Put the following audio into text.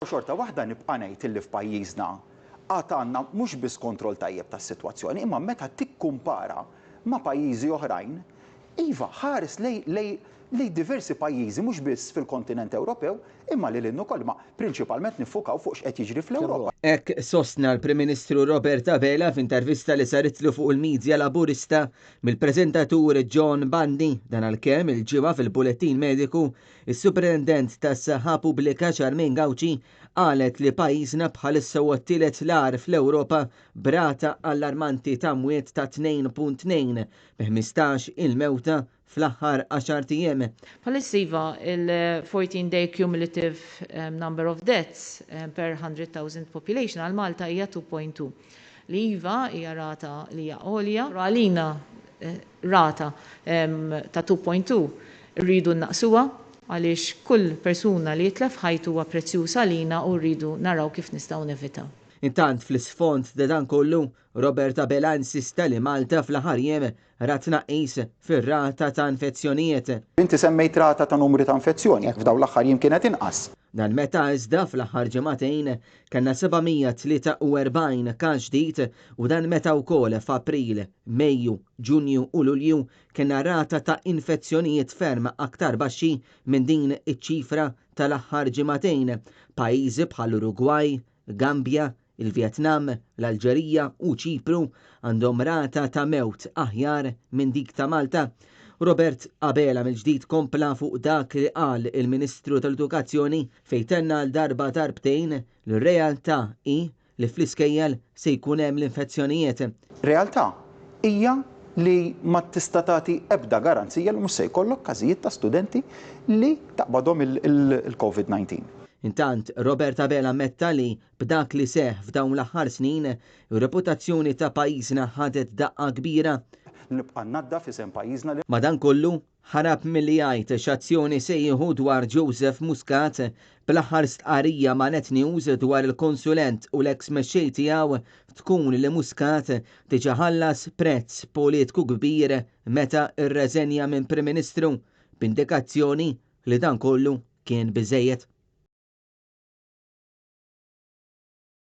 Xorta waħda nibqa' ngħid illi f'pajjiżna għad għandna mhux biss kontroll tajjeb tas-sitwazzjoni imma meta tikkumpara ma' pajjiżi oħrajn, iva, ħares lejn lejn lejn diversi pajjiżi mhux biss fil-kontinent Ewropew imma lil hinn ukoll, imma prinċipalment niffukaw fuq x'qed jiġri fl-Ewropa. Hekk sostna l-Prim Ministru Robert Abela f'intervista li saritlu fuq il-midja Laburista mill-preżentatur John Bundy, dan għalkemm il-Ġimgħa fil-Bulettin Mediku, is-Supretendent tas-Saħħa Pubblika Charmaine Gauci qalet li pajjiżna bħalissa huwa t-tielet l-agħar fl-Ewropa b'rata allarmanti ta' mwiet ta' 2.2 bi 15 il-mewta fl-aħħar għaxart ijiem. Bħalissa iva, il-14 day cumulative number of deaths per 100,000 population għal Malta hija 2.2. Li iva hija rata li hija għolja. Però għalina rata ta' 2.2 rridu nnaqqsuha għaliex kull persuna li jitlef ħajtu huwa prezzjuż għalina u rridu naraw kif nistgħu nevitaw. Intant fl-isfond ta' dan kollu, Robert Abela insista li Malta fl-aħħar jiem ra tnaqqis fir-rata ta' infezzjonijiet. Inti semmejt rata ta' numri ta' infezzjoni, jekk f'dawn l-aħħar jiem kienet inqas. Dan meta iżda fl-aħħar ġimagħtejn kellna 743 każ ġdid u dan meta wkoll f'April, Mejju, Ġunju u Lulju kellna rata ta' infezzjonijiet ferm aktar baxxi minn din iċ-ċifra tal-aħħar ġimagħtejn. Pajjiżi bħall-Urugwaj, Gambja, Il-Vjetnam, l-Alġerija u Ċipru għandhom rata ta' mewt aħjar minn dik ta' Malta. Robert Abela mill-ġdid kompla fuq dak li qal il-Ministru tal-Edukazzjoni fejn tenna għal darba darbtejn li r-realtà hi li fl-iskejjel se jkun hemm l-infezzjonijiet. Realtà hija li ma tista' tagħti ebda garanzija li mhux se jkollok każijiet ta' studenti li taqbadhom il-Covid 19. Intant, Robert Abela ammetta li, b'dak li seħħ f'dawn l-aħħar snin, ir-reputazzjoni ta' pajjiżna ħadet daqqa kbira. Nibqa' nnaddaf isem pajjiżna li. Madankollu, ħarab milli jgħid x'azzjoni se jieħu dwar Joseph Muscat bl-aħħar stqarrija ma' Net News dwar il-konsulent u l-eks mexxej tiegħu tkun li Muscat diġà ħallas prezz politku kbir meta rreżenja minn Prim Ministru, b'indikazzjoni li dan kollu kien biżżejjed.